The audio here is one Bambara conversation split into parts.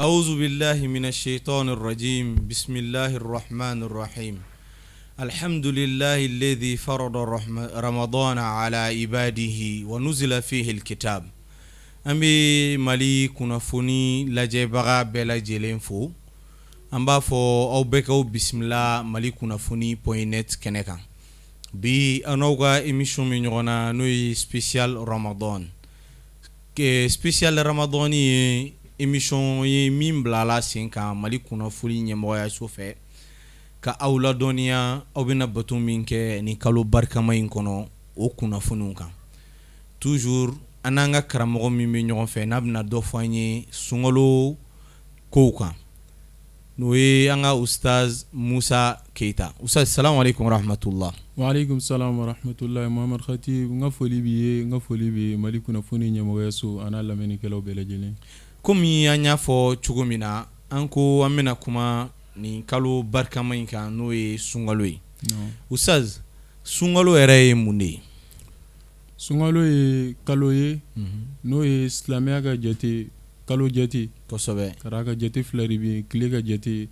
أعوذ بالله من الشيطان الرجيم بسم الله الرحمن الرحيم الحمد لله الذي فرض رمضان على عباده ونزل فيه الكتاب An bɛ Mali kunnafoni lajɛbaga bɛɛ lajɛlen fo an b'a fɔ aw bɛɛ k'aw bisimila Mali kunnafoni point net kɛnɛ kan bi an n'aw ka émission bɛ ɲɔgɔn na n'o ye spécial Ramadan spécial Ramadan ye émission ye min bilala sen kan Mali kunnafoni ɲɛmɔgɔyaso fɛ ka aw ladɔnniya aw bɛna bato min kɛ nin kalo barikama in kɔnɔ o kunnafoniw kan toujours an n'an ka karamɔgɔ min bɛ ɲɔgɔn fɛ n'a bɛna dɔ fɔ an ye sunkalo kow kan n'o ye an ka ustaz Musa Keyita ustaz salamu aleykum rahmatula waaleykum salam wa rahmatulahi Muhamad Khatib n ka foli b'i ye n ka foli bɛ Mali kunnafoni ɲɛmɔgɔyaso a n'a lamɛnnikɛlaw bɛɛ lajɛlen komi an y'a fɔ cogo min na an ko an bɛna kuma nin kalo barikama in kan n'o ye sunkalo ye ustaz sunkalo yɛrɛ ye mun de ye Sunkalo ye kalo ye n'o ye silamɛya ka jate kalo jate kosɛbɛ ka d'a kan jate fila de bɛ yen tile ka jate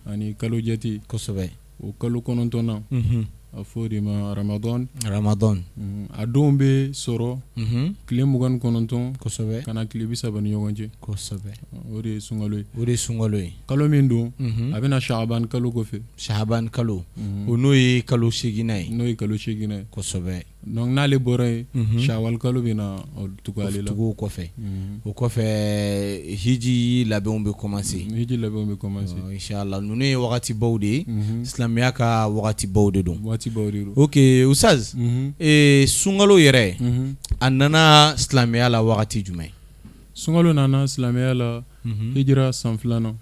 ani kalo jate kosɛbɛ o kalo kɔnɔntɔnnan a fɔ o de ma Ramadan Ramadan a don bɛ sɔrɔ tile 29 kosɛbɛ ka na tile 30 ni ɲɔgɔn cɛ kosɛbɛ o de ye sunkalo ye o de ye sunkalo ye kalo min don a bɛ na Shaban kalo kɔfɛ Shaban kalo o n'o ye kalo seeginnan ye n'o ye kalo seeginnan ye kosɛbɛ Donc n'ale bɔra yen Shawwal kalo bɛ na tugu ale la tugu o kɔfɛ o kɔfɛ hiji labɛnw bɛ commencer hiji labɛnw bɛ commencer inchallah ninnu ye wagatibaw de ye silamɛya ka wagatibaw de don wagatibaw de don ok ustaz sunkalo yɛrɛ a nana silamɛya la wagati jumɛn sunkalo nana silamɛya la hijira san filanan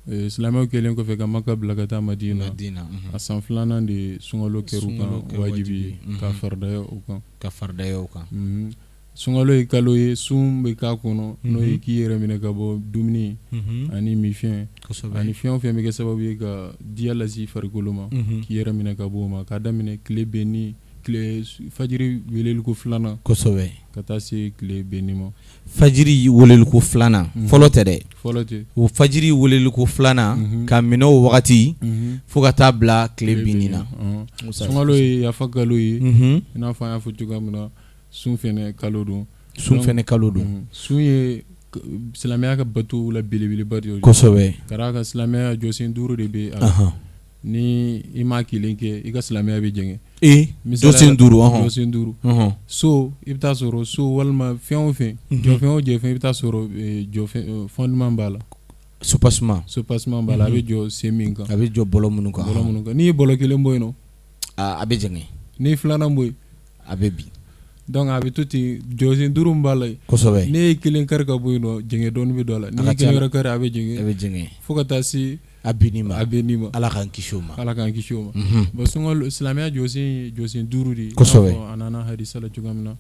Silamɛw kɛlen kɔfɛ ka Maka bila ka taa Madina a san filanan de sunkalo kɛra u kan wajibi ye ka faridaya u kan ka faridaya u kan sunkalo ye kalo ye sun bɛ k'a kɔnɔ n'o ye k'i yɛrɛ minɛ ka bɔ dumuni ani minfɛn ani fɛn o fɛn bɛ kɛ sababu ye ka diya lase farikolo ma k'i yɛrɛ minɛ ka bɔ o ma k'a daminɛ tile binni tile fajiri weleliko filanan kosɛbɛ ka taa se tile binni ma Fajiri weleliko filanan fɔlɔ tɛ dɛ fɔlɔ tɛ o fajiri weleliko filanan ka minɛ o wagati fo ka taa bila tile binni na sunkalo ye yafa kalo ye i n'a fɔ an y'a fɔ cogoya min na sun fɛnɛ kalo don sun fɛnɛ kalo don sun ye silamɛya ka bato la belebeleba de ye kosɛbɛ ka d'a kan silamɛya jɔsen duuru de bɛ a la ni i ma kelen kɛ i ka silamɛya bɛ jɛngɛ ee jɔsen duuru jɔsen duuru so i bɛ taa sɔrɔ so walima fɛn o fɛn jɔfɛn o jɔfɛn i bɛ taa sɔrɔ jɔfɛn fondement b'a la soubassement soubassement b'a la a bɛ jɔ sen min kan a bɛ jɔ bɔlɔ minnu kan bɔlɔ minnu kan n'i ye bɔlɔ kelen bɔ yen nɔ a bɛ jɛngɛ n'i ye filanan bɔ yen a bɛ bin donc a bɛ to ten jɔsen duuru min b'a la kosɛbɛ n'i ye kelen kari ka bɔ yen nɔ jɛngɛ dɔɔnin bɛ don a la n'i ye kelen wɛrɛ kari a bɛ jɛngɛ a bɛ jɛngɛ fo ka taa se a binni ma a binni ma Ala k'an kisi o ma Ala k'an kisi o ma bon sunkalo silamɛya jɔsen ye jɔsen duuru de ye kosɛbɛ a nana hadisa la cogoya min na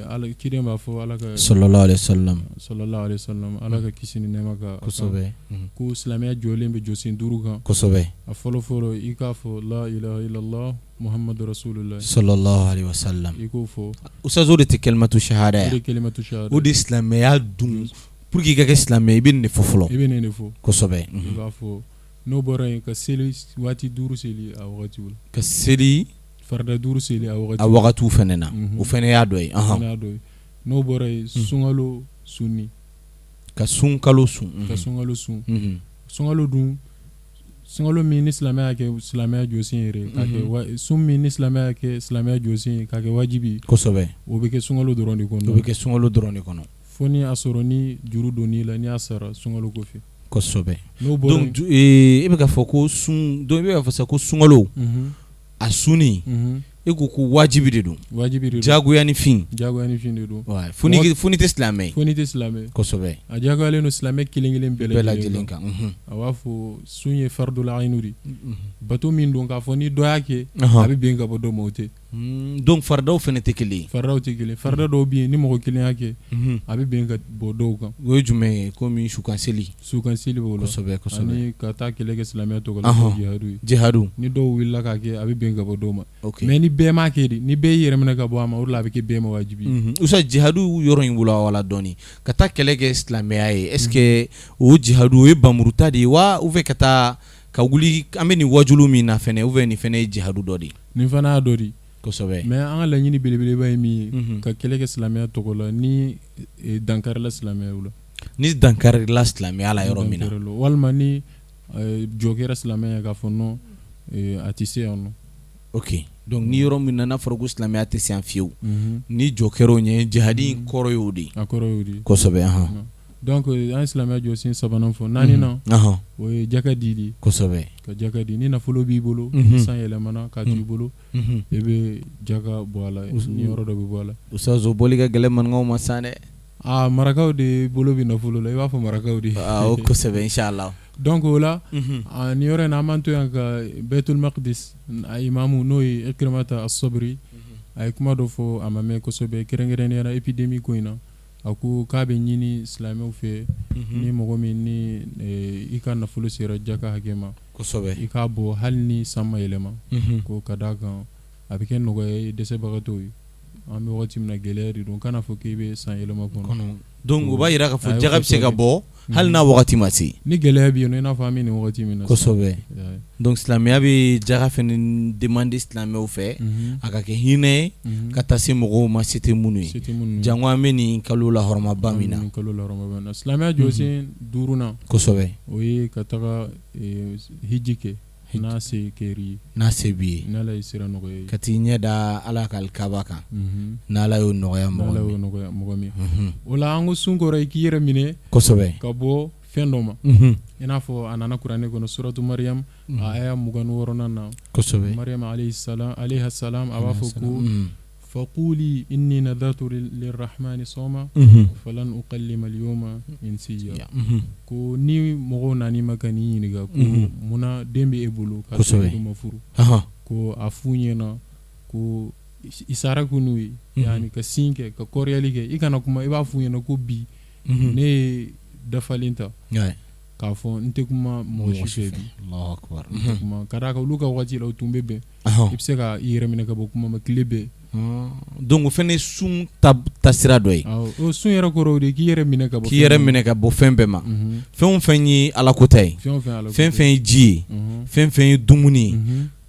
Ala ciden b'a fɔ Ala ka sallallahu alaihi wasallam sallallahu alaihi wasallam Ala ka kisi ni nɛɛma k'a kosɛbɛ ko silamɛya jɔlen bɛ jɔsen duuru kan kosɛbɛ a fɔlɔ fɔlɔ i k'a fɔ la ilaha illallah muhammadu rasulullah sallallahu alaihi wasallam i k'o fɔ ustaz o de tɛ kalimatu shahada ye o de kalimatu shahada o de silamɛya dun pour que i ka kɛ silamɛ i bɛ nin de fɔ fɔlɔ i bɛ nin de fɔ kosɛbɛ i b'a fɔ n'o bɔra yen ka seli waati duuru seli a wagati la ka seli farida duuru seli a wagati a wagatiw fɛnɛ na o fɛnɛ y'a dɔ ye y'a dɔ ye n'o bɔra yen sunkalo sunni ka sunkalo sun ka sunkalo sun sunkalo dun sunkalo min ni silamɛya kɛ silamɛya jɔsen yɛrɛ k'a kɛ sun min ni silamɛya kɛ silamɛya jɔsen k'a kɛ wajibi kosɛbɛ o bɛ kɛ sunkalo dɔrɔn de kɔnɔ o bɛ kɛ sunkalo dɔrɔn de kɔnɔ Fo ni a sɔrɔ ni juru donn'i la n'i y'a sara sunkalo kɔfɛ kosɛbɛ n'o bɔra donc e bɛ k'a fɔ ko sun donc e bɛ k'a fɔ sisan ko sunkalo a sunni e ko ko wajibi de don wajibi de don jagoyanifin jagoyanifin de don fo n'i tɛ silamɛ ye fo n'i tɛ silamɛ kosɛbɛ a jagoyalen don silamɛ kelen kelen bɛɛ lajɛlen kan a b'a fɔ sun ye faridul ayinu de bato min don k'a fɔ ni dɔ y'a kɛ a bɛ bin ka bɔ dɔ ma o tɛ Donc faridaw fana tɛ kelen ye. Faridaw tɛ kelen, farida dɔw bɛ yen ni mɔgɔ kelen y'a kɛ, a bɛ bin ka bɔ dɔw kan. O ye jumɛn ye? Komi sukan seli. Sukan seli b'o la. Kosɛbɛ kosɛbɛ. Ani ka taa kɛlɛ kɛ silamɛya tɔgɔ la, n'o ye jihadu ye. Jihadu. Ni dɔw wulila k'a kɛ, a bɛ bin ka bɔ dɔw ma. Ok. Mais ni bɛɛ m'a kɛ de, ni bɛɛ y'i yɛrɛ minɛ ka bɔ a ma, o de la a bɛ kɛ bɛɛ ma wajibi ye. Usa, jihadu yɔrɔ in walawala dɔɔni, ka taa kɛlɛ kɛ silamɛya ye, est ce que o jihadu o ye bamuruta de ye wa, ou bien ka taa ka wuli an bɛ nin wajulu min na fɛnɛ, ou bien nin fɛnɛ ye jihadu dɔ de ye? Nin fana y'a dɔ de ye. Kosɛbɛ. Mais an ka laɲini belebeleba ye min ye, ka kɛlɛ kɛ silamɛya tɔgɔ la ni dankarila silamɛya la. Ni dankarila silamɛya la yɔrɔ min na. Walima ni jɔ kɛra silamɛya k'a fɔ non, a tɛ se yan nɔ. Ok, donc ni yɔrɔ min na n'a fɔra ko silamɛya tɛ se yan fiyewu, ni jɔ kɛra o ɲɛ, jihadi in kɔrɔ y'o de ye. A kɔrɔ y'o de ye. Kosɛbɛ, ahan. Donc an ye silamɛya jɔsen sabanan fɔ, naaninan, o ye jaka di de ye. Kosɛbɛ. Ka jaka di, ni nafolo b'i bolo, ni san yɛlɛmana k'a to i bolo, i bɛ jaka bɔ a la, ni yɔrɔ dɔ bɛ bɔ a la. Ustaz, o bɔli ka gɛlɛn maninkaw ma sa dɛ. Aa, marakaw de bolo bɛ nafolo la, i b'a fɔ marakaw de. Aa, kosɛbɛ, inshallah. Donc o la, nin yɔrɔ in na, an b'an to yan ka Baitul Maqdis a imamu, n'o ye Ikrimata As-Sabri, a ye kuma dɔ fɔ, a ma mɛn kosɛbɛ, kɛrɛnkɛrɛnnenya la épidémie ko in na. A ko k'a bɛ ɲini silamɛw fɛ, ni mɔgɔ min ni i ka nafolo sera jaka hakɛ ma, kosɛbɛ, i k'a bɔ hali ni san ma yɛlɛma, ko ka d'a kan a bɛ kɛ nɔgɔya ye dɛsɛbagatɔw ye. An bɛ waati min na, gɛlɛya de don, kana fɔ k'i bɛ san yɛlɛma kɔnɔ. Donc o b'a jira k'a fɔ jaka bɛ se ka bɔ hali n'a wagati ma se. Ni gɛlɛya bɛ yen, i n'a fɔ an bɛ nin wagati min na. Kosɛbɛ. Donc silamɛya bɛ jaka fana demander silamɛw fɛ, a ka kɛ hinɛ ye ka taa se mɔgɔw ma se tɛ minnu ye, jango an bɛ nin kalo la hɔrɔmaba min na. Kalo la silamɛya jɔsen duurunan. Kosɛbɛ. O ye ka taga hiji kɛ. N'a se kɛr'i ye. N'a se b'i ye. N'Ala ye sira nɔgɔya i ye. Ka t'i ɲɛ da Ala ka alikaba kan. N'Ala y'o nɔgɔya mɔgɔ min. N'Ala y'o nɔgɔya mɔgɔ min. O la an ko sun kɔrɔ ye k'i yɛrɛ minɛ. Kosɛbɛ. Ka bɔ fɛn dɔ ma. I n'a fɔ a nana kuranɛ kɔnɔ suratu Mariam a aya 26nan na. Kosɛbɛ. Mariam alayhi salam a b'a fɔ ko. Faquli inni nadartu lirrahmani sawma falan ukallima alyawma insiya. Ko ni mɔgɔw nana i ma ka n'i ɲininka ko munna den bɛ e bolo k'a sɔrɔ i ma furu, ko a f'u ɲɛna ko isara k'u n'u ye, yani ka signe kɛ, ka kɔrɔyali kɛ, i kana kuma, i b'a f'u ɲɛna ko bi ne ye dafalen ta k'a fɔ n tɛ kuma mɔgɔ si fɛ bi, ka d'a kan olu ka waati la o tun bɛ bɛn. I bɛ se ka i yɛrɛ minɛ ka bɔ kuma ma tile bɛɛ. Donc o fana ye sun taasira dɔ ye. O sun yɛrɛ kɔrɔ o de k'i yɛrɛ minɛ ka bɔ k'i yɛrɛ minɛ ka bɔ fɛn bɛɛ ma, fɛn o fɛn ye Ala kota ye, fɛn fɛn ye ji ye, fɛn fɛn ye dumuni ye,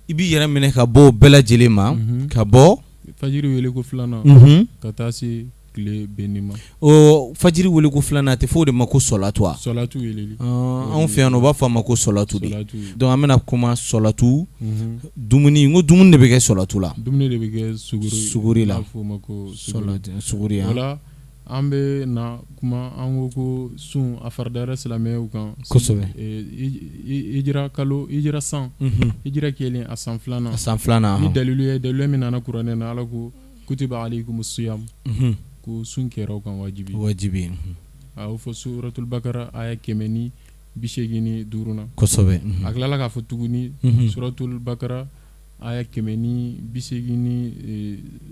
i b'i yɛrɛ minɛ ka bɔ o bɛɛ lajɛlen ma, ka bɔ fajiri weeleko filanan ka taa se tile binni ma. O fajiri weeleko filanan a tɛ fɔ o de ma ko sɔlatu wa? Sɔlatu weeleli. Anw fɛ yan u b'a fɔ a ma ko sɔlatu de. Donc an bɛna kuma sɔlatu dumuni, n ko dumuni de bɛ kɛ sɔlatu la. Dumuni de bɛ kɛ suguri la. A bɛ f'o ma ko suguri. O la an bɛ na kuma, an ko ko sun a faridayara silamɛw kan. Kosɛbɛ. Hijira kalo, hijira san, hijira kɛlen a san filanan. A san filanan. Ni dalilu ye, dalilu min nana kuranɛ na, Ala ko kutiba alaykumu siyam, ko sun kɛra aw kan wajibi wajibi. A y'o fɔ suratul bakara aya 185 na. Kosɛbɛ. A tilala k'a fɔ tuguni suratul bakara aya 180 ni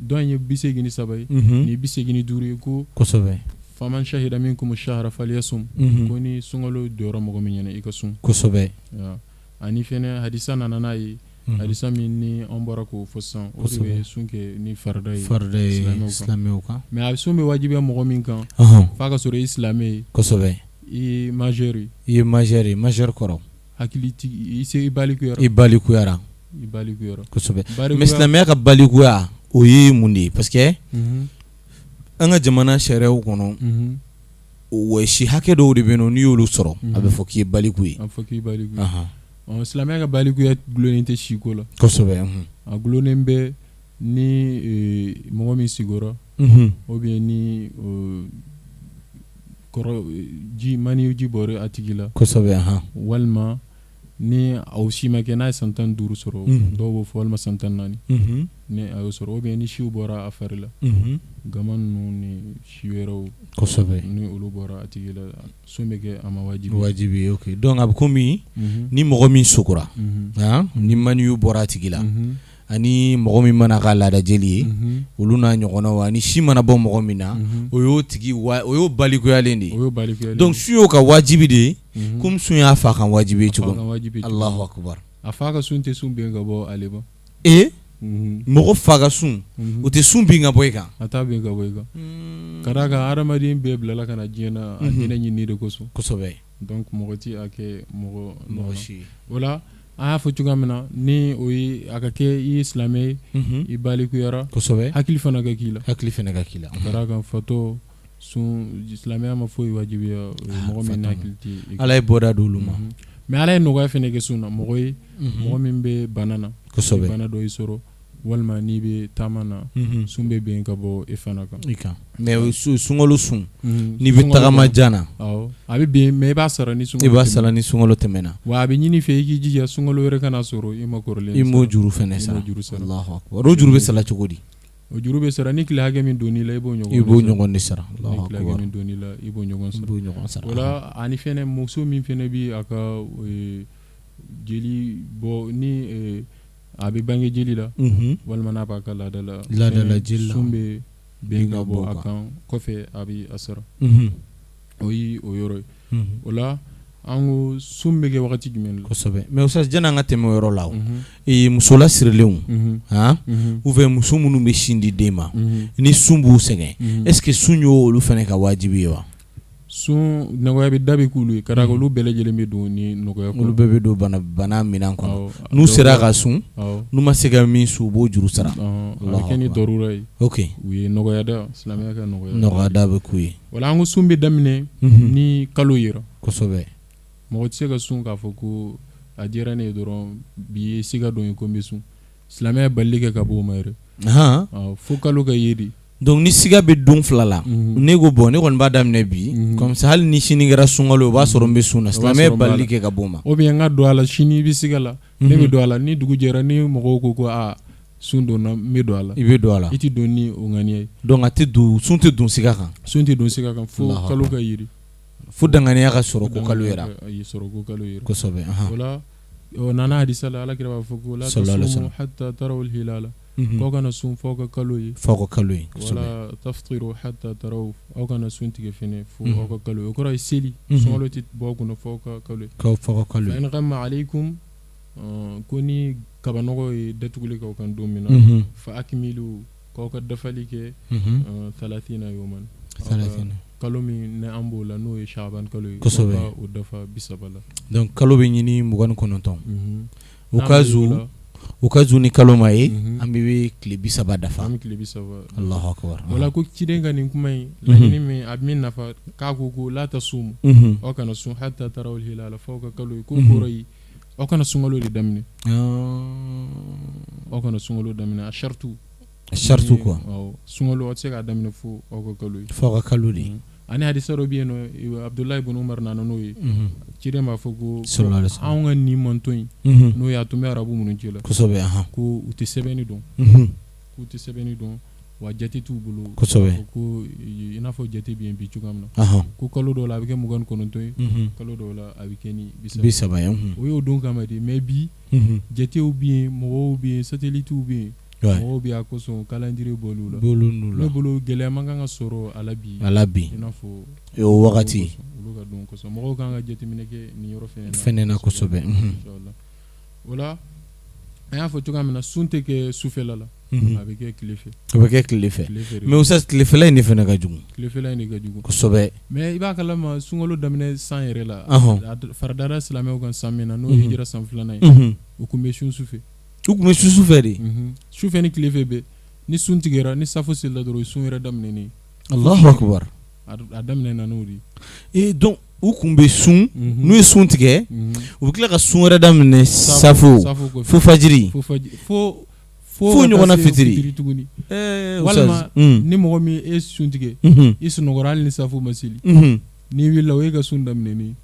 dɔ in ye 83 ye, nin 85 ye, ko kosɛbɛ, faman shahida minkumu shahra falyasum, ko ni sunkalo jɔra mɔgɔ min ɲɛna i ka sun. Kosɛbɛ. Ani fɛnɛ hadisa nana n'a ye, hadisa min ni an bɔra k'o fɔ sisan, o de bɛ sun kɛ ni farida ye farida ye silamɛw kan. Mais a sun bɛ wajibiya mɔgɔ min kan, f'a ka sɔrɔ i silamɛ ye. Kosɛbɛ. I ye majeur ye. I ye majeur ye, majeur kɔrɔ hakilitigi, i se i balikuyara. I balikuyara. I balikuyara. Kosɛbɛ. Mais silamɛya ka balikuya o ye mun de ye? Parce que an ka jamana sariyaw kɔnɔ, o si hakɛ dɔw de bɛ yen n'i y'olu sɔrɔ, a bɛ fɔ k'i ye baliku ye. A bɛ fɔ k'i baliku ye. Silamɛya ka balikuya dulonnen tɛ siko la. Kosɛbɛ. A dulonnen bɛ ni mɔgɔ min sigora, ou bien ni kɔrɔ ji maniyu ji bɔra a tigi la. Kosɛbɛ. Walima ni o si ma kɛ, n'a ye san 15 sɔrɔ, dɔw b'o fɔ, walima san 14, ni a y'o sɔrɔ, ou bien ni siw bɔra a fari la, gama ninnu ni si wɛrɛw. Kosɛbɛ. Ni olu bɔra a tigi la, sun bɛ kɛ a ma wajibi. Wajibi ye, ok. Donc a bɛ komi ni mɔgɔ min sugora, ni maniyu bɔra a tigi la. Ani mɔgɔ min mana k'a laada jeli ye, olu n'a ɲɔgɔnnaw, ani si mana bɔ mɔgɔ min na, o y'o tigi o y'o balikuyalen de ye. Donc sun y'o ka wajibi de ye, komi sun y'a fa kan wajibi ye cogo. Alahu akubar. A fa ka sun tɛ sun bin ka bɔ ale ma. Ee, mɔgɔ fa ka sun, o tɛ sun bin ka bɔ i kan. A t'a bin ka bɔ i kan, ka d'a kan hadamaden bɛɛ bilala ka na diɲɛ na alijinɛ ɲini de kosɔn. Kosɛbɛ. Donc mɔgɔ tɛ a kɛ mɔgɔ si ye. O la an y'a fɔ cogoya min na, ni o ye a ka kɛ i ye silamɛ ye, i balikuyara, kosɛbɛ, hakili fana ka k'i la. Hakili fana ka k'i la. Ka d'a kan fatɔ sun, silamɛya ma foyi wajibiya mɔgɔ min hakili tɛ. Ala ye bɔda d'olu ma. Mais Ala ye nɔgɔya fana kɛ sun na mɔgɔ ye, mɔgɔ min bɛ bana na, kosɛbɛ, bana dɔ y'i sɔrɔ walima n'i bɛ taama na, sun bɛ bin ka bɔ e fana kan. I kan. Mais sunkalo sun, n'i bɛ tagama jan na, a bɛ bin, mais i b'a sara ni i b'a sara ni sunkalo tɛmɛna. Wa a bɛ ɲini i fɛ i k'i jija sunkalo wɛrɛ kana sɔrɔ i ma kɔrɔlen. I m'o juru fana sara. Alahu akubar. O juru bɛ sara cogo di? O juru bɛ sara ni tile hakɛ min donn'i la, i b'o ɲɔgɔn i b'o ɲɔgɔn de sara. Ni tile hakɛ min donn'i la, i b'o ɲɔgɔn sara. I b'o ɲɔgɔn sara. O la ani fɛnɛ muso min fɛnɛ bɛ a ka jeli bɔ ni a bɛ bange jeli la, walima n'a b'a ka laada la, laadala jeli la, sun bɛ bin ka bɔ a kan, kɔfɛ a bɛ a sara. O ye o yɔrɔ ye. O la an ko sun bɛ kɛ wagati jumɛn la? Kosɛbɛ. Mais Ustaz, janni an ka tɛmɛ o yɔrɔ la, muso lasirilenw, han, ou bien muso minnu bɛ sin di den ma, ni sun b'u sɛgɛn, est ce que sun y'olu fana ka wajibi ye wa? Sun nɔgɔya bɛ da bɛ k'olu ye, ka d'a kan olu bɛɛ lajɛlen bɛ don ni nɔgɔya kɔnɔ. Olu bɛɛ bɛ don bana minɛn kɔnɔ. N'u sera ka sun, n'u ma se ka min sun, u b'o juru sara. A bɛ kɛ ni darura ye. Ok. U ye nɔgɔya da, silamɛya ka nɔgɔya. Nɔgɔya da bɛ k'u ye. O la an ko sun bɛ daminɛ ni kalo yera. Kosɛbɛ. Mɔgɔ tɛ se ka sun k'a fɔ ko a diyara ne ye dɔrɔn, bi ye siga don ye ko n bɛ sun. Silamɛya ye balili kɛ ka bɔ o ma yɛrɛ. Fo kalo ka ye de. Donc ni siga bɛ don fila la, ne ko bon, ne kɔni b'a daminɛ bi, comme ça hali ni sini kɛra sunkalo, o b'a sɔrɔ n bɛ sun na. Silamɛya ye balili kɛ ka bɔ o ma. Ou bien n ka don a la sini, i bɛ siga la, ne bɛ don a la, ni dugu jɛra ni mɔgɔw ko ko aa sun donna, n bɛ don a la. I bɛ don a la. I tɛ don ni o ŋaniya ye. Donc a tɛ don, sun tɛ don siga kan. Sun tɛ don siga kan fo kalo ka ye. Fo danganiya ka sɔrɔ ko kalo yera. Sɔrɔ ko kalo yera. Kosɛbɛ. O la o nana hadisa la, Ala kira b'a fɔ ko la tasumu hatta tarawul hilala, k'aw kana sun f'aw ka kalo ye. F'aw ka kalo ye. Wala taftiru hatta taraw, aw kana sun tigɛ fɛnɛ fo aw ka kalo ye. O kɔrɔ ye seli, sunkalo tɛ bɔ aw kunna f'aw ka kalo ye. F'aw ka kalo ye. Fa in ghamma alaykum, ko ni kabanɔgɔ ye datuguli k'aw kan don min na, fa akmilu, k'aw ka dafali kɛ thalathina yawman, kalo min ni an b'o la n'o ye shaban kalo ye, kosɛbɛ, o dafa 30 la. Donc kalo bɛ ɲini 29, o ka zu o ka zu ni kalo ma ye, an bɛ tile 30 dafa. An bɛ tile 30. Alahu akubar. O la ko ciden ka nin kuma in, laɲini min a bɛ min nafa, k'a ko ko la tasumu, aw kana sun hatta tarawul hilala, f'aw ka kalo ye, k'o kɔrɔ ye aw kana sunkalo de daminɛ, aw kana sunkalo daminɛ, a saritu saritu quoi, sunkalo aw tɛ se k'a daminɛ fo aw ka kalo ye, fo aw ka kalo de ye. Ani hadisa dɔ bɛ yen nɔ, Abudulayi ibn Umar nana n'o ye, ciden b'a fɔ ko anw ka nin mantɔn in, n'o ye a tun bɛ arabu minnu cɛ la, kosɛbɛ, ko u tɛ sɛbɛnni dɔn, k'u tɛ sɛbɛnni dɔn, wa jate t'u bolo, kosɛbɛ, ko i n'a fɔ jate bɛ yen bi cogoya min na, ko kalo dɔw la a bɛ kɛ 29 ye, kalo dɔw la a bɛ kɛ ni 30 ye, o y'o don kama de. Mais bi jatew bɛ yen, mɔgɔw bɛ yen, satellitew bɛ yen, mɔgɔw bɛ a kosɔn calendrier bɔl'u la, ne bolo gɛlɛya man kan ka sɔrɔ a la bi, a la bi i n'a fɔ o wagati olu ka don kosɔn mɔgɔw kan ka jateminɛ kɛ nin yɔrɔ fɛnɛ na kosɛbɛ. O la an y'a fɔ cogoya min na, sun tɛ kɛ sufɛla la, a bɛ kɛ tile fɛ, a bɛ kɛ tile fɛ. Mais Ustaz, tilefɛla in de fana ka jugu, tilefɛla in de ka jugu kosɛbɛ. Mais i b'a kalama sunkalo daminɛ san yɛrɛ la, faridayara silamɛw kan san min na, n'o ye hijira san 2nan ye, u tun bɛ sun sufɛ. U tun bɛ sun sufɛ de, sufɛ ni tile fɛ bɛɛ. Ni sun tigɛra, ni safo selila dɔrɔn, sun yɛrɛ daminɛnen. Alahu akubar. A daminɛ n'o de ye. Donc u tun bɛ sun, n'u ye sun tigɛ, u bɛ tila ka sun wɛrɛ daminɛ safo fo fajiri, fo fo ɲɔgɔnna fitiri tuguni. Walima ni mɔgɔ min e sun tigɛ, i sunɔgɔra hali ni safo ma seli, n'i wulila, o y'e ka sun daminɛnen.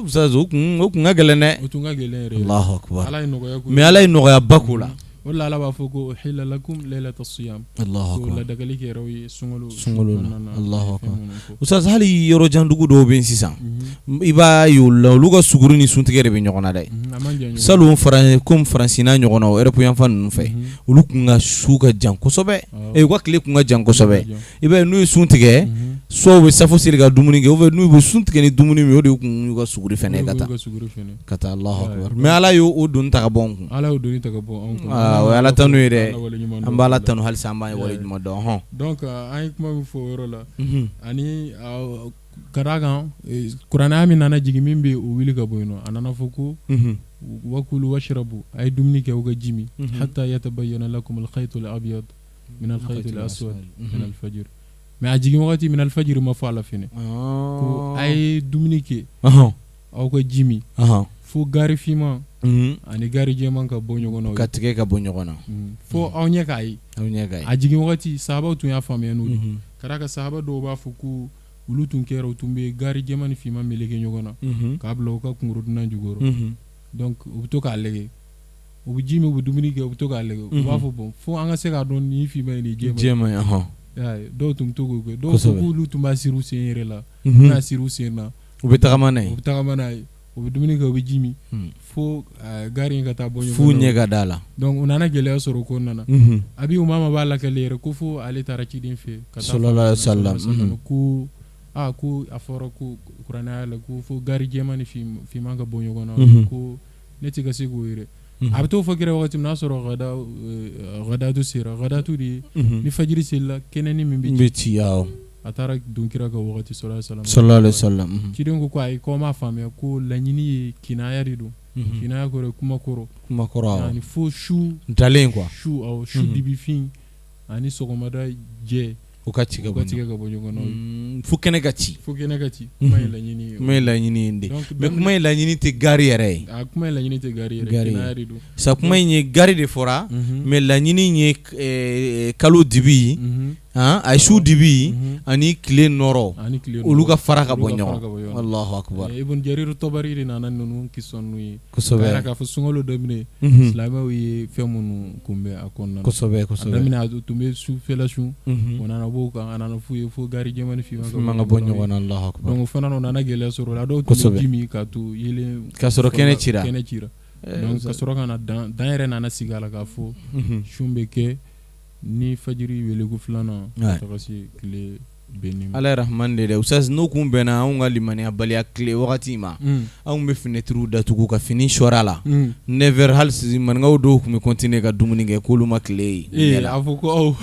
Ustaz, o kun ka gɛlɛn dɛ. O tun ka gɛlɛn yɛrɛ. Alahu akubar. Ala ye nɔgɔya Mais Ala ye nɔgɔyaba k'o la. O la Ala b'a fɔ ko uhilla lakum laylata siyam ko ladagali kɛra aw ye sunkalo sunkalo la Alahu akbar Ustaz hali yɔrɔjandugu dɔw bɛ yen sisan i b'a ye olu la olu ka suguri ni suntigɛ de bɛ ɲɔgɔn na dɛ salon comme Faransi n'a ɲɔgɔnnaw Europe yanfan ninnu fɛ olu tun ka su ka jan kosɛbɛ u ka tile tun ka jan kosɛbɛ i b'a ye n'u ye sun tigɛ soit u bɛ safo seli ka dumuni kɛ ou bien n'u bɛ sun tigɛ ni dumuni min o de tun y'u ka suguri fɛnɛ ka taa ka taa Alahu akbar mais Ala y'o doni ta ka bɔ anw kun Ala y'o doni ta ka bɔ anw kun o ye Ala tanu ye dɛ an bɛ Ala tanu halisa an b'a waleɲuman dɔn hɔn donc an ye kuma min fɔ o yɔrɔ la ani ka d'a kan kuranɛ min nana jigin min bɛ o wuli ka bɔ yen nɔ a nana fɔ ko wakulu washrabu a ye dumuni kɛ aw ka ji min hatta yatabayyana lakum al-khaytul abyad min al-khaytil aswad min al-fajr mais a jigin wagati min al-fajr ma fɔ a la fɛnɛ ko a ye dumuni kɛ aw ka ji min fo gari finman ani gari jɛman ka bɔ ɲɔgɔn na ka tigɛ ka bɔ ɲɔgɔn na fo aw ɲɛ k'a ye aw ɲɛ k'a ye a jigin wagati sahabaw tun y'a faamuya n'o ye ka d'a kan sahaba dɔw b'a fɔ ko olu tun kɛra u tun bɛ gari jɛman ni finman meleke ɲɔgɔn na k'a bila u ka kungorodunnan jukɔrɔ donc u bɛ to k'a lajɛ u bɛ ji min u bɛ dumuni kɛ u bɛ to k'a lajɛ u b'a fɔ bon fo an ka se k'a dɔn nin finman ye nin jɛman ye dɔw tun bɛ to k'o kɛ dɔw ko k'olu tun b'a siri u sen yɛrɛ la u bɛna siri u sen na u bɛ tagama n'a ye u bɛ tagama n'a ye u bɛ dumuni kɛ u bɛ ji min fo gari in ka taa bɔ f'u ɲɛ ka d'a la donc u nana gɛlɛya sɔrɔ o kɔnɔna na Abi Umama b'a lakali yɛrɛ ko fo ale taara ciden fɛ ka taa sallallahu alaihi wasallam ko aa ko a fɔra ko kuranɛ la ko fo gari jɛman ni finman ka bɔ ɲɔgɔn na ko ne tɛ ka se k'o yɛrɛ a bɛ t'o fɔ kira wagati min n'a sɔrɔ gadatu sera gadatu de ye ni fajiri selila kɛnɛnin min bɛ ci a taara don kira ka wagati sallallahu alaihi wasallam ciden ko ayi ko m'a faamuya ko laɲini ye kinaya de don kinaya kɔrɔ kuma kɔrɔ kuma kɔrɔ ani fo su ntalen quoi su su dibifin ani sɔgɔmada jɛ u ka tigɛ ka tigɛ ka bɔ ɲɔgɔn na fo kɛnɛ ka ci fo kɛnɛ ka ci kuma ye laɲini ye kuma ye laɲini ye de mais kuma ye laɲini tɛ gari yɛrɛ ye a kuma ye laɲini tɛ gari yɛrɛ kinaya de don sa kuma in ye gari de fɔra mais laɲini ye kalo dibi a ye su dibi ani tile nɔrɔ olu ka fara ka bɔ ɲɔgɔn Alahu akibaru Ibn Jarir Tabari de nana ninnu kisɔ ninnu ye kosɛbɛ k'a fɔ sunkalo daminɛ silamɛw ye fɛn minnu kunbɛn a kɔnɔna kosɛbɛ kosɛbɛ daminɛ a tun bɛ sufɛla sun o nana b'o kan a nana f'u ye fo gari jɛman ni finman ka bɔ ɲɔgɔn na Alahu akibaru donc o fana o nana gɛlɛya sɔrɔ o la dɔw tun bɛ ji min k'a to yeelen k'a sɔrɔ kɛnɛ cira kɛnɛ cira donc ka sɔrɔ ka na dan yɛrɛ nana sigi a la k'a fɔ sun bɛ kɛ ni fajiri weeleko filanan ka taga se tile binni ma. Ala ye rahman de ye dɛ Ustaz n'o kun bɛnna anw ka limaniyabaliya tile wagati ma anw bɛ fenêtre datugu ka fini sɔɔri a la 9 heures hali sisan maninkaw dɔw tun bɛ continuer ka dumuni kɛ k'olu ma tile ye. Ee a fɔ ko aw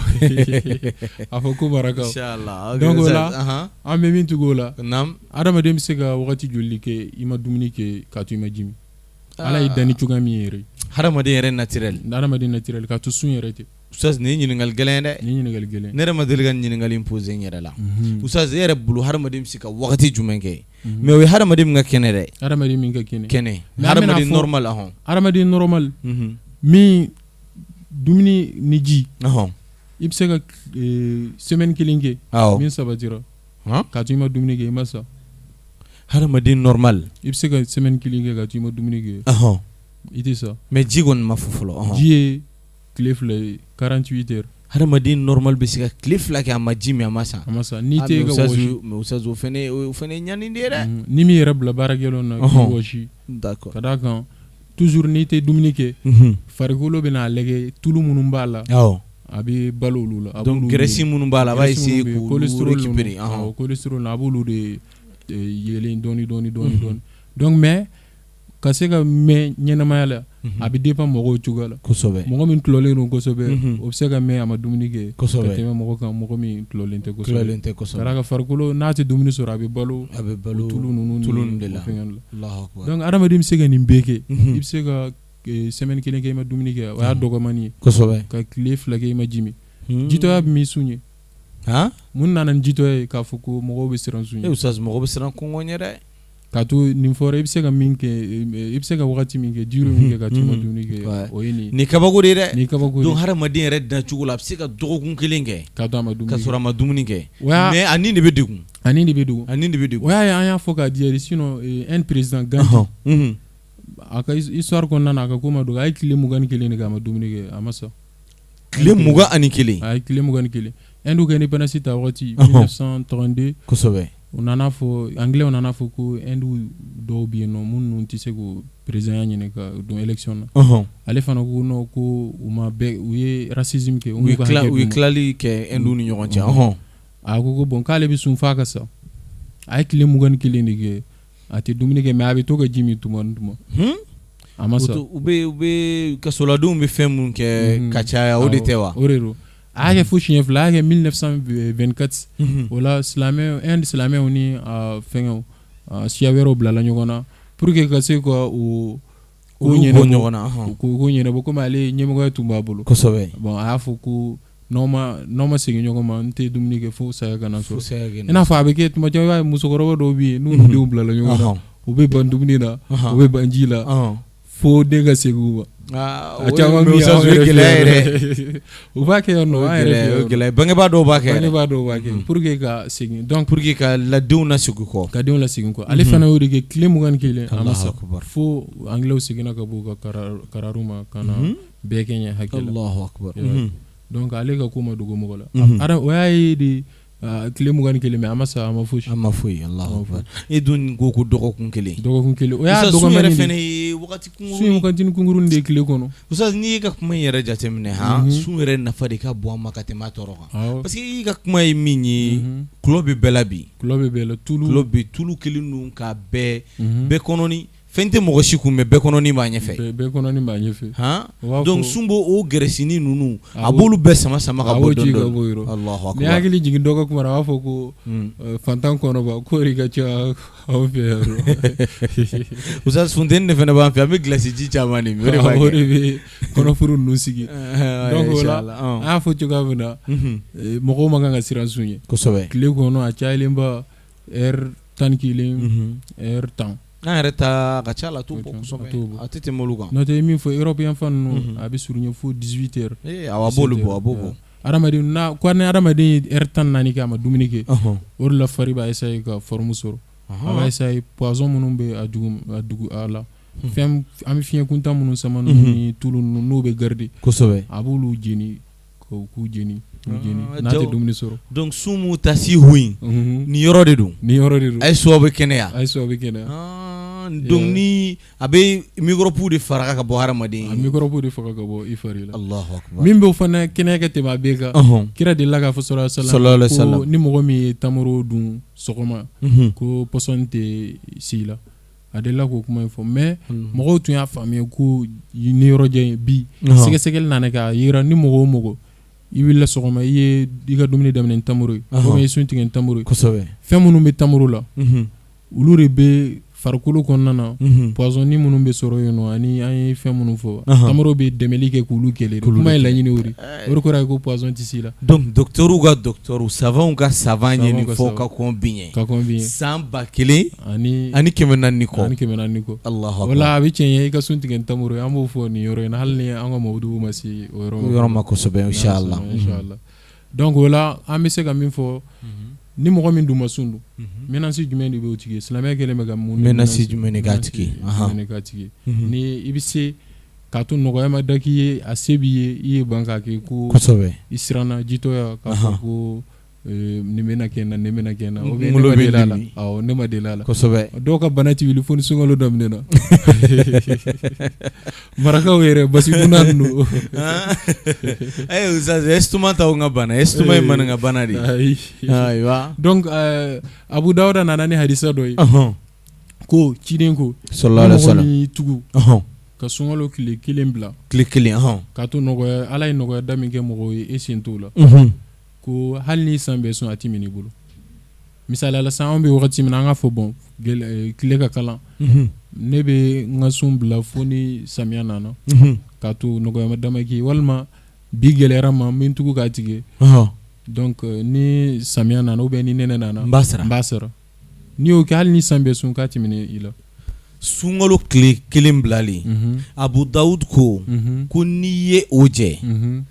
a fɔ ko barakaw inchallah donc o la an bɛ min tugu o la naam adamaden bɛ se ka wagati joli kɛ i ma dumuni kɛ k'a to i ma ji min Ala y'i dan ni cogoya min yɛrɛ hadamaden yɛrɛ naturel hadamaden naturel k'a to sun yɛrɛ tɛ Ustaz nin ye ɲininkali gɛlɛn ye dɛ nin ye ɲininkali gɛlɛn ne yɛrɛ ma deli ka nin ɲininkali in poser n yɛrɛ la Ustaz e yɛrɛ bolo hadamaden bɛ se ka wagati jumɛn kɛ mais o ye hadamaden min ka kɛnɛ dɛ hadamaden min ka kɛnɛ kɛnɛ hadamaden normal ɔhɔn hadamaden normal min dumuni ni ji i bɛ se ka semaine kelen kɛ min sabatira k'a to i ma dumuni kɛ i ma sa hadamaden normal i bɛ se ka semaine kelen kɛ k'a to i ma dumuni kɛ i tɛ sa mais ji kɔni ma fɔ fɔlɔ ji ye tile 2 ye 48 heures hadamaden normal bɛ se ka tile 2 kɛ a ma ji min a ma sa a ma sa n'i tɛ ka wɔsi mais Ustaz o fana ye ɲani de ye dɛ n'i m'i yɛrɛ bila baara gɛlɛn na k'i wɔsi d'accord ka d'a kan toujours n'i tɛ dumuni kɛ farikolo bɛna a lajɛ tulu minnu b'a la a bɛ balo olu la donc graisse minnu b'a la a b'a essayer k'olu récupérer cholestérol a b'olu de yeelen dɔɔni dɔɔni dɔɔni dɔɔni donc mais ka se ka mɛn ɲɛnamaya la a bɛ dépend mɔgɔw cogoya la kosɛbɛ mɔgɔ min tulɔlen don kosɛbɛ o bɛ se ka mɛn a ma dumuni kɛ ka tɛmɛ mɔgɔ kan mɔgɔ min tulɔlen tɛ kosɛbɛ ka d'a kan farikolo n'a tɛ dumuni sɔrɔ a bɛ balo a bɛ balo tulu ninnu tulu de la donc adamaden bɛ se ka nin bɛɛ kɛ i bɛ se ka semaine kelen kɛ i ma dumuni kɛ o y'a dɔgɔmani ye kosɛbɛ ka tile 2 kɛ i ma ji min jitɔya bɛ min sun ye mun nana ni jitɔya ye k'a fɔ ko mɔgɔw bɛ siran sun ɲɛ Ustaz mɔgɔ bɛ siran kɔngɔ ɲɛ dɛ Ka to nin fɔra i bɛ se ka min kɛ i bɛ se ka wagati min kɛ durée min kɛ ka to i ma dumuni kɛ o ye nin nin kabako de ye dɛ nin kabako donc hadamaden yɛrɛ dancogo la a bɛ se ka dɔgɔkun kelen kɛ ka to a ma dumuni ka sɔrɔ a ma dumuni kɛ mais a ni de bɛ degun a ni de bɛ degun a ni de bɛ degun o y'a ye an y'a fɔ k'a di sinon un président Gandhi. A ka histoire kɔnɔna na, a ka ko ma dogo, a ye tile 21 de kɛ, a ma dumuni kɛ, a ma sa. Tile 21? A ye tile 21. Inde ka indépendance ta waati, 1932. U nana fɔ, anglais nana fɔ ko Inde dɔw bɛ yen nɔ minnu tɛ se k'o président ɲini ka don élection na. Ale fana ko non, ko u ma bɛɛ, u ye racisme kɛ. U ye tilali kɛ Inde ni ɲɔgɔn cɛ. A ko bon, k'ale bɛ sun f'a ka sa. A ye tile 21 de kɛ, a tɛ dumuni kɛ, mais a bɛ to ka ji min tuma ni tuma. A ma sa. U bɛ kasoladenw bɛ fɛn minnu kɛ ka caya, o de tɛ wa? O de don. A y'a kɛ fo siɲɛ fila, a y'a kɛ 1924. O la silamɛ, Inde silamɛw ni fɛngɛw, siya wɛrɛw bilala ɲɔgɔn na pour que ka se ka o ko ɲɛnabɔ ɲɔgɔn na. Ko ɲɛnabɔ, komi ale ɲɛmɔgɔya tun b'a bolo. Bon, a y'a fɔ ko n'aw ma segin ɲɔgɔn ma, n tɛ dumuni kɛ fo saya ka na sɔrɔ. I n'a fɔ a bɛ kɛ tuma caman, i b'a ye musokɔrɔba dɔw bɛ yen, n'u denw bilala ɲɔgɔn na, u bɛ ban dumuni na, u bɛ ban ji la fo den ka segin u ma. A caman bɛ yen, gɛlɛya yɛrɛ. U b'a kɛ yan nɔ, an yɛrɛ fɛ yan. Gɛlɛya, bangebaa dɔw b'a kɛ. Bangebaa dɔw b'a kɛ pour que ka segin, donc pour que ka ladenw lasegin kɔ. Ka denw lasegin kɔ. Ale fana y'o de kɛ, tile 21, a ma sa fo anglais seginna ka bɔ u ka kararu ma ka na bɛɛ kɛɲɛ hakɛ la. Allahu akbar. Donc ale ka ko ma dogo mɔgɔ la. O y'a ye de tile 21, mais a ma sa, a ma foyi. A ma foyi. Allahu akbar. E dun ko dɔgɔkun kelen. Dɔgɔkun kelen, o y'a sun yɛrɛ fana ye wagati kunkurunnin. Sun ye wagati kunkurunnin de ye tile kɔnɔ. Ustaz, n'i y'i ka kuma in yɛrɛ jateminɛ, han, sun yɛrɛ nafa de ka bon an ma ka tɛmɛ a tɔɔrɔ kan. Parce que i ka kuma ye min ye, tulɔ bɛ bɛɛ la bi. Tulɔ bɛ bɛɛ la, tulu. Tulɔ bɛ, tulu kelen don ka bɛɛ bɛɛ kɔnɔni. Fɛn tɛ mɔgɔ si kun, mais bɛɛ kɔnɔni b'a ɲɛfɛ. Bɛɛ kɔnɔni b'a ɲɛfɛ. Han, donc sun b'o o gɛrɛsini ninnu, a b'olu bɛɛ sama sama ka bɔ dɔɔnin dɔɔnin. Allahu akbar. Ni hakili jigin dɔ ka kuma na, a b'a fɔ ko fantan kɔnɔba k'o de ka ca anw fɛ yan. Ustaz, funteni de fana b'an fɛ, an bɛ glace ji caman de min, o de b'a kɛ. O de bɛ kɔnɔfuru ninnu sigi. Donc o la, an y'a fɔ cogoya min na, mɔgɔw man kan ka siran sun ɲɛ. Kosɛbɛ. Tile kɔnɔ, a cayalenba heure 11, heure 10. An yɛrɛ ta ka ca la, a t'o bɔ kosɛbɛ, a tɛ tɛmɛ olu kan. N'o tɛ, i ye min fɔ, Europe yanfan ninnu, a bɛ surunya fo 18 heures. Ee awɔ, a b'olu bɔ, a b'o bɔ. Adamaden n'a ko ni adamaden ye heure 14 kɛ a ma dumuni kɛ, o de la fari b'a essayer ka forme sɔrɔ. A b'a essayer poison minnu bɛ a dugu a dugu a la, fɛn an bɛ fiɲɛ kuntan minnu sama ni tulu ninnu, n'o bɛ garder. Kosɛbɛ. A b'olu jeni. K'u jeni n'a tɛ dumuni sɔrɔ. Donc sun mu tasi hu nin yɔrɔ de don, nin yɔrɔ de don, a ye suwa bɛ kɛnɛya, a ye suwa bɛ kɛnɛya. Donc ni a bɛ microbe de faga ka bɔ hadamaden, a microbe de faga ka bɔ i fari la. Allahu akbar. Min b'o fana kɛnɛya ka tɛmɛ a bɛɛ kan, kira delila k'a fɔ sallallahu alaihi wasallam, ko ni mɔgɔ min ye tamaro dun sɔgɔma, ko pɔsɔni tɛ si la. A delila k'o kuma in fɔ, mais mɔgɔw tun y'a faamuya ko ni yɔrɔ jan ye. Bi sɛgɛsɛgɛli nana kɛ, a yira ni mɔgɔ o mɔgɔ i wulila sɔgɔma, i ye i ka dumuni daminɛ ni tamaro ye, ou bien i ye sun tigɛ ni tamaro ye, fɛn minnu bɛ tamaro la, olu de bɛ farikolo kɔnɔna na, poison minnu bɛ sɔrɔ yen nɔ, ani an ye fɛn minnu fɔ, tamaro bɛ dɛmɛli kɛ k'olu kɛlɛ. Kuma ye laɲini o de, o de kɔrɔ ye ko poison tɛ s'i la. Donc docteur ka docteur, savant ka savant ye nin fɔ ka kɔn bi ɲɛ, ka kɔn bi ɲɛ, san 1400 kɔ, ani 400 kɔ. Allahu akbar. O la a bɛ tiɲɛ ye i ka sun tigɛ ni tamaro ye, an b'o fɔ nin yɔrɔ in na, hali ni an ka mawudu ma se o yɔrɔ ma kosɛbɛ, inshallah. Inshallah. Donc o la an bɛ se ka min fɔ, ni mɔgɔ min dun ma sun dun, menace jumɛn de bɛ o tigi ye? Silamɛya kɛlen bɛ ka mun menace jumɛn de k'a tigi ye? Ni i bɛ se k'a to nɔgɔya ma da k'i ye, a se b'i ye, i ye ban k'a kɛ ko i siranna jitɔya k'a fɔ ko nin bɛna kɛ n na, nin bɛna kɛ n na, ou bien ne ma deli a la, awɔ ne ma deli a la, kosɛbɛ. Dɔw ka bana tɛ wuli fo ni sunkalo daminɛna. Marakaw yɛrɛ basi dunna ninnu. Ee Ustaz, estomac t'anw ka bana, estomac ye maninka bana de ye. Ayi. Ayiwa. Donc Abu Dawuda nana ni hadisa dɔ ye. Ko ciden ko, sallallahu alaihi wasallam, ni mɔgɔ min y'i tugu ka sunkalo tile kelen bila, tile kelen, k'a to nɔgɔya, Ala ye nɔgɔya da min kɛ mɔgɔw ye, e sen t'o la, ko hali n'i san bɛɛ sun, a tɛ minɛ i bolo. Misaliya la, sisan anw bɛ wagati min na, an k'a fɔ bon, tile ka kalan, ne bɛ n ka sun bila fo ni samiya nana, k'a to nɔgɔya da ma k'i ye, walima bi gɛlɛyara n ma, n bɛ n tugu k'a tigɛ. Donc ni samiya nana ou bien ni nɛnɛ nana, n b'a sara, n b'a sara. N'i y'o kɛ, hali ni san bɛɛ sun, k'a tɛ minɛ i la. Sunkalo tile kelen bilalen, Abu Dawud ko ko n'i ye o jɛ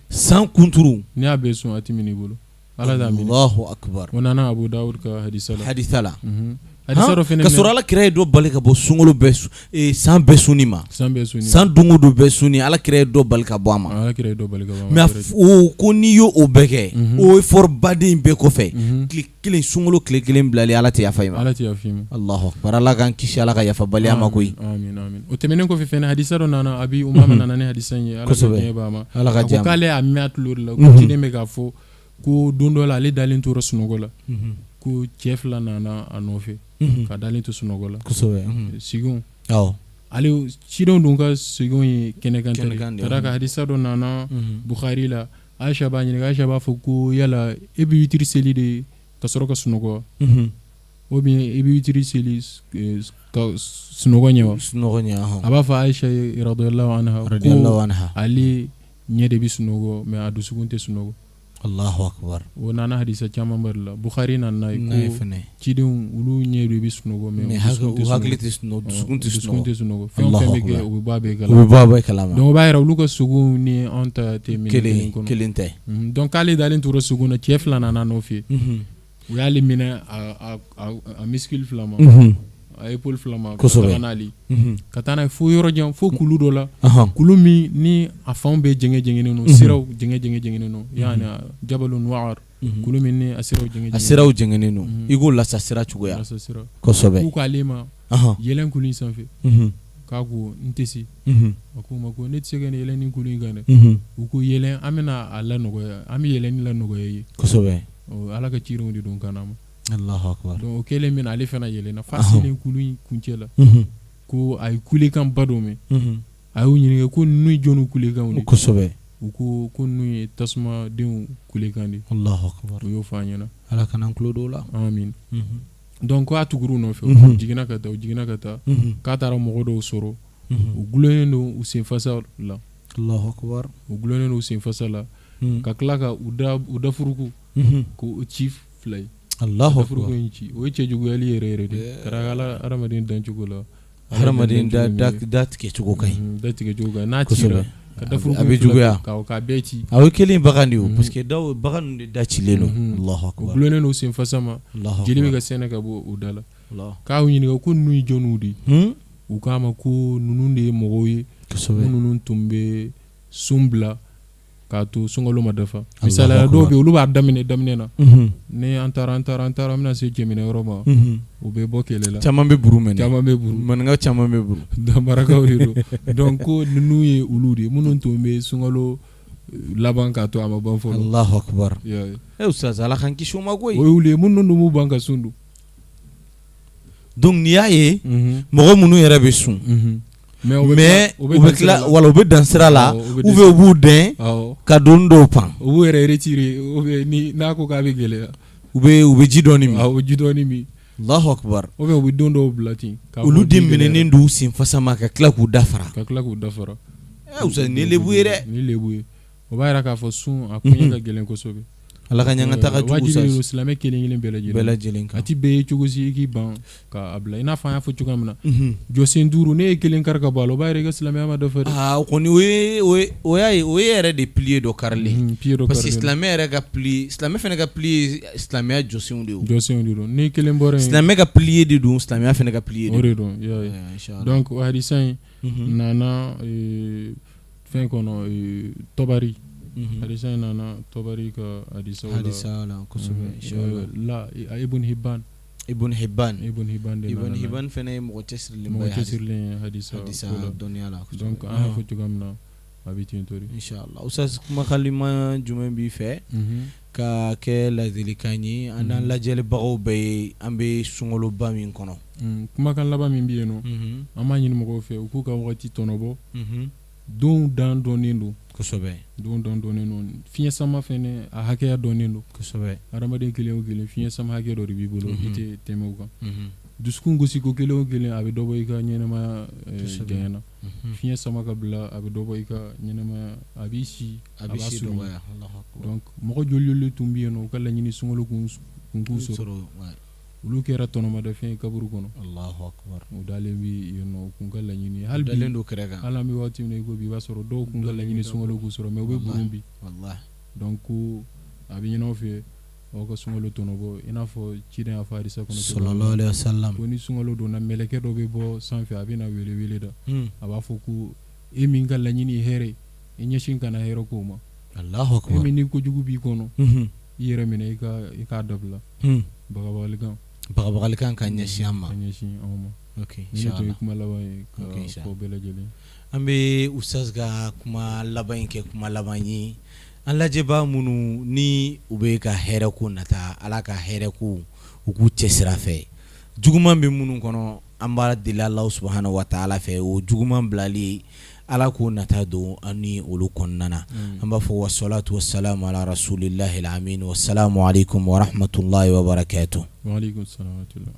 san kunturu, n'i y'a bɛɛ sun, a tɛ minɛ i bolo. Ala t'a minɛ. Allahu akbar. O nana Abu Dawud ka hadisa la. Hadisa la. Hadisa dɔ fɛnɛ ka sɔrɔ ala kira ye dɔ bali ka bɔ sunkalo bɛɛ san bɛɛ sunni ma san don o don bɛɛ sunni ala kira ye dɔ bali ka bɔ a ma ala kira ye dɔ bali ka bɔ a ma mais o ko n'i y'o o bɛɛ kɛ o effort baden bɛɛ kɔfɛ tile kelen sunkalo tile kelen bilali ala tɛ yafa i ma ala tɛ yafa i ma Alahu akbar ala k'an kisi ala ka yafabaliya ma koyi o tɛmɛnen kɔfɛ fɛnɛ hadisa dɔ nana abi umama nana ni hadisa in ye ala ka diɲɛ b'a ma ala ka a ko k'ale y'a mɛn a tulo de la ko ciden bɛ k'a fɔ ko don dɔ la ale dalen tora sunɔgɔ la ko cɛ fila nana a nɔfɛ ka dalen to sunɔgɔ la sigiw ale cidenw dun ka sigiw ye kɛnɛkan ka d'a kan hadisa dɔ nana Bukhari la Ayisa b'a ɲininka Ayisa b'a fɔ ko yala e bɛ witiri seli de ka sɔrɔ ka sunɔgɔ ou bien i bɛ witiri seli ka sunɔgɔ ɲɛ wa sunɔgɔ ɲɛ a b'a fɔ Ayisa ye radiyallahu anha ko ale ɲɛ de bɛ sunɔgɔ mais a dusukun tɛ sunɔgɔ Allahu akbar o nana hadisa caman ba de la Bukhari nana n'a ye ko cidenw olu ɲɛ de bɛ sunɔgɔ mais u hakili tɛ sunɔgɔ dusukun tɛ sunɔgɔ dusukun tɛ sunɔgɔ fɛn o fɛn bɛ kɛ u bɛ bɔ a bɛɛ kalama u bɛ bɔ a bɛɛ kalama donc o b'a yira olu ka sugo ni anw ta tɛ minɛ kelen kɔnɔ kelen tɛ donc k'ale dalen tora sugo na cɛ fila nana a nɔfɛ u y'ale minɛ a muscle fila ma a épaule fila ma ka taga n'ale ka taa n'a ye fo yɔrɔ jan fo kulu dɔ la kulu min ni a fanw bɛɛ jɛngɛ jɛngɛnen don siraw jɛngɛ jɛngɛ jɛngɛnen don yani jabalun wa'ar kulu min ni a siraw jɛngɛ a siraw jɛngɛnen don i ko lasa sira cogoya kosɛbɛ k'u k'ale ma yɛlɛn kulu in sanfɛ k'a ko n tɛ se a k'u ma ko ne tɛ se ka yɛlɛn nin kulu in kan dɛ u ko yɛlɛn an bɛna a lanɔgɔya an bɛ yɛlɛnni lanɔgɔya i ye kosɛbɛ ala ka cidenw de don ka n'a ma Allahu akbar donc o kɛlen min ale fana yɛlɛnna f'a selen kulu in kuncɛ la ko a ye kulekanba dɔ mɛn a y'u ɲininka ko ninnu ye jɔnniw kulekanw de kosɛbɛ u ko ko ninnu ye tasumadenw kulekan de Allahu akbar u y'o fɔ a ɲɛna ala kan'an tulo don o la amin donc ko a tugur'u nɔfɛ u jiginna ka taa u jiginna ka taa k'a taara mɔgɔ dɔw sɔrɔ u dulonnen don u senfasa la Allahu akbar u dulonnen don u senfasa la ka tila ka u dafuruku k'o ci fila ye Allahu akbar dafuruku in ci o ye cɛjuguyali yɛrɛ yɛrɛ de ka d'a kan ala hadamaden dancogo la hadamaden da tigɛ cogo ka ɲi da tigɛ cogo ka ɲi n'a cira ka dafuruku a bɛ juguya k'a bɛɛ ci a ye kelen bagan de ye parce que bagan ninnu de da cilen don Allahu akbar u dulonnen don senfasa ma jeli bɛ ka sɛnɛ ka bɔ u da la k'a y'u ɲininka ko ninnu ye jɔnniw de ye u k'a ma ko ninnu de ye mɔgɔw ye minnu tun bɛ sun bila k'a to sunkalo ma dafa misali la dɔw bɛ olu b'a daminɛ daminɛ na ni an taara an taara an taara an bɛna se cɛminɛ yɔrɔ ma u bɛ bɔ kɛlɛ la caman bɛ buru minɛ caman bɛ buru maninka caman bɛ buru marakaw de don donc ko ninnu ye olu de ye minnu tun bɛ sunkalo laban k'a to a ma ban fɔlɔ Allahu akbar e ustaz ala k'an kisi o ma koyi o y'olu ye minnu dun b'u ban ka sun dun donc n'i y'a ye mɔgɔ minnu yɛrɛ bɛ sun mais u bɛ tila wala u bɛ dan sira la ou bien u b'u dɛn ka don dɔw pan u b'u yɛrɛ retirer ou bien ni n'a ko k'a bɛ gɛlɛya u bɛ ji dɔɔni min u bɛ ji dɔɔni min Allahu akbar ou bien u bɛ don dɔw bila ten olu de minɛnen don u senfasa ma ka tila k'u da fara ka tila k'u da fara nin ye lebu ye dɛ nin lebu ye o b'a jira k'a fɔ sun a koɲɛ ka gɛlɛn kosɛbɛ Ala ka ɲangata ka jugu wajibi don silamɛ kelen kelen bɛɛ lajɛlen kan a ti bɛɛ ye cogo si i k'i ban k'a bila i n'a fɔ an y'a fɔ cogoya min na jɔsen duuru n'e ye kelen kari ka bɔ a la o b'a jira i ka silamɛya ma dafa dɛ aa o kɔni o ye o y'a ye o ye yɛrɛ de pilier dɔ karilen pilier dɔ parce que silamɛ yɛrɛ ka pilier silamɛ fana ka pilier ye silamɛya jɔsenw de ye jɔsenw de don ni kelen bɔra yen silamɛ ka pilier de don silamɛya fana ka pilier de don o de don donc o hadisa in nana fɛn kɔnɔ tɔbari hadisa in nana tɔbari ka hadisa hadisa la kosɛbɛ la Ibn Hibban Ibn Hibban Ibn Hibban de Ibn Hibban fana ye mɔgɔ cɛsirilen mɔgɔ cɛsirilen ye hadisa dɔnniya la donc an y'a fɔ cogoya min na a bɛ ten to de inshallah ustaz kumakan laban jumɛn b'i fɛ ka kɛ ladilikan ye an n'an lajɛlibagaw bɛɛ ye an bɛ sunkaloba min kɔnɔ kumakan laban min bɛ yen nɔ an b'a ɲini mɔgɔw fɛ u k'u ka waati tɔnɔbɔ don dan dɔnnen don kosɛbɛ don dan dɔnnen don fiɲɛ sama fɛnɛ a hakɛya dɔnnen don kosɛbɛ hadamaden kelen o kelen fiɲɛ sama hakɛ dɔ de b'i bolo i tɛ tɛmɛ o kan dusukun gosiko kelen o kelen a bɛ dɔ bɔ i ka ɲɛnamaya janya na fiɲɛ sama ka bila a bɛ dɔ bɔ i ka ɲɛnamaya a b'i si a bɛ si dɔgɔya donc mɔgɔ joli joli tun bɛ yen nɔ u ka laɲini sunkalo kun k'u sɔrɔ olu kɛra tɔnɔmadafɛn ye kaburu kɔnɔ u dalen bɛ yen nɔ u kun ka laɲini hali dalen don kɛrɛ kan hali an bɛ waati min na i ko bi i b'a sɔrɔ dɔw kun ka laɲini sunkalo k'u sɔrɔ mais u bɛ burun bi donc a bɛ ɲini aw fɛ Aw ka sunkalo tɔnɔbɔ i n'a fɔ ciden y'a fɔ hadisa kɔnɔ sallallahu alaihi wasallam ko ni sunkalo donna mɛlɛkɛ dɔ bɛ bɔ sanfɛ a bɛ na welewele da a b'a fɔ ko e min ka laɲini ye hɛrɛ i ɲɛsin ka na hɛrɛ kow ma Alahu e min ni kojugu b'i kɔnɔ i yɛrɛ minɛ i ka i k'a dabila bagabagalikan bagabagalikan ka ɲɛsin an ma ka ɲɛsin anw ma ok ni tun ye kuma laban ye ka fɔ bɛɛ lajɛlen an bɛ ustaz ka kuma laban in kɛ kuma laban ye an lajɛbaa minnu ni u bɛ ka hɛrɛ ko nata ala ka hɛrɛ ko u k'u cɛsiri a fɛ juguman bɛ minnu kɔnɔ an b'a deli Alahu subahana wa taala fɛ o juguman bilali ala k'o nata don an ni olu kɔnɔna na an b'a fɔ wasalatu wasalamu ala rasulilahi amin wasalamu aleykum warahmatulahi wabarakatu. Waaleykum salaam wa rahmatulah.